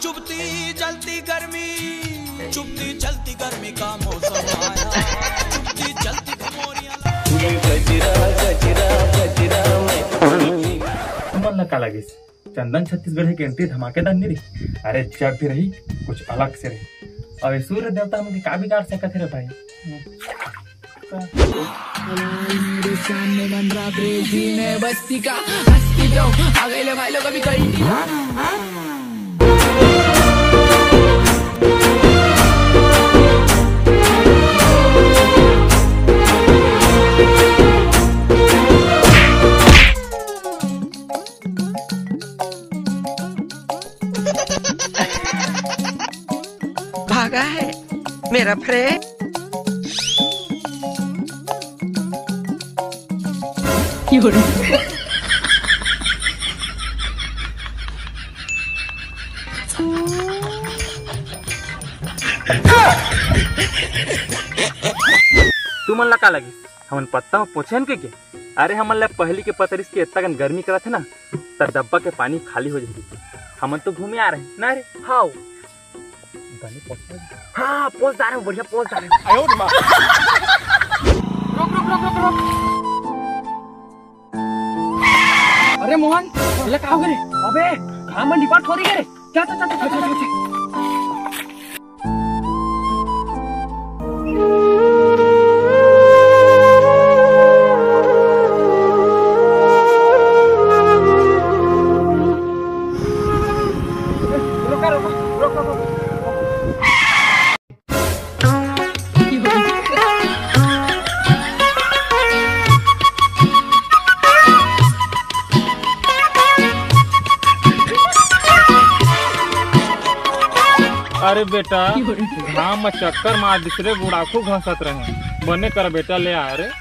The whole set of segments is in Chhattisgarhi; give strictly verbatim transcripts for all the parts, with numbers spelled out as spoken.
चुभती जलती गर्मी, चुभती जलती गर्मी का मौसम आया, चुभती जलती घमोरियां। तुमन ला का लगिस, चंदन छत्तीसगढ़ के एंट्री धमाकेदार नहीं रही? अरे, जब भी रही, कुछ अलग से रही। अब ये सूर्य देवता हमन के का बिगाड़ सकत हे रे भाई? मेरे सामने बन रहा ब्रेजी में बस्ती का हस्ती तो आ गए ले भाई लोग अभी कहीं नहीं। भागा है मेरा फ्रेंड। तुमन ला का लगी, हमन पत्ता म पोछेन के, के? अरे, हमन ला पहली के पतरिस के इतना कन गर्मी करत है ना, त डब्बा के पानी खाली हो जाती। हमन तो घूमे आ रहे ना रे। हाव। गने पोछ। हाँ, पोछ डारे, बढ़िया पोछ डारे। रुक, रुक, रुक, रुक, रुक। अरे मोहन, ये का हो गए रे? अबे, घाम में निपाट हो रही है रे। चल, चल, चल, चल, चल, चल, चल। अरे बेटा, घाम म चक्कर मार दूसरे गुड़ाखू घसत रहे। बने कर बेटा, ले आ रे।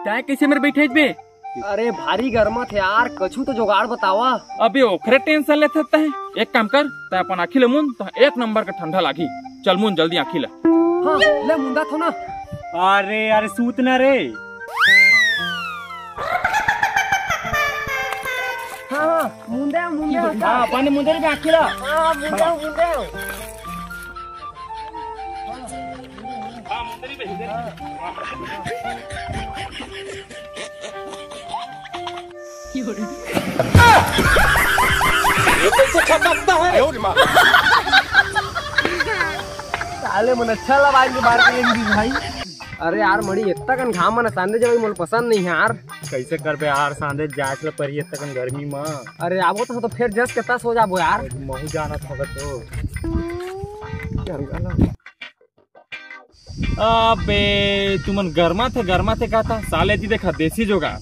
तैं कइसे मेर बइठे हस बे? अरे भारी गरमत हे यार, कछु तो जुगाड़ बतावा। अबे ओखरे tension लेथस तैं। एक काम कर, तैं अपन आँखी ल मूंद, तैं एक नंबर के ठंडा लागही। चल मूंद जल्दी आँखी ल। हाँ, ले मुंदाथों ना। अरे, अरे, सूत ना रे। हाँ, हाँ, मुंदे, मुंदे, हाँ, अपन मुंदे रे आँखी ल। हाँ, मुंदे, मुंदे। ये कैसे खटकता है? साले मन अच्छा लगा के मार के भाई। अरे यार मणि, इतना कन घाम मन सांदे जवाई मोला पसंद नहीं है यार। कैसे करबे यार, सांदे जाए ल परही इतना कन गर्मी म। अरे आबो तो, तो फिर जस के तस हो जाबो यार। महू जानत होगा तो। अबे तुमन गरमाथे गरमाथे कहता, साले ती देखा देसी जुगाड़।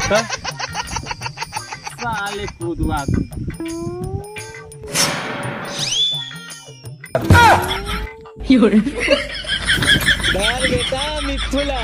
त साले कूदवा। धर बेटा मिथुला।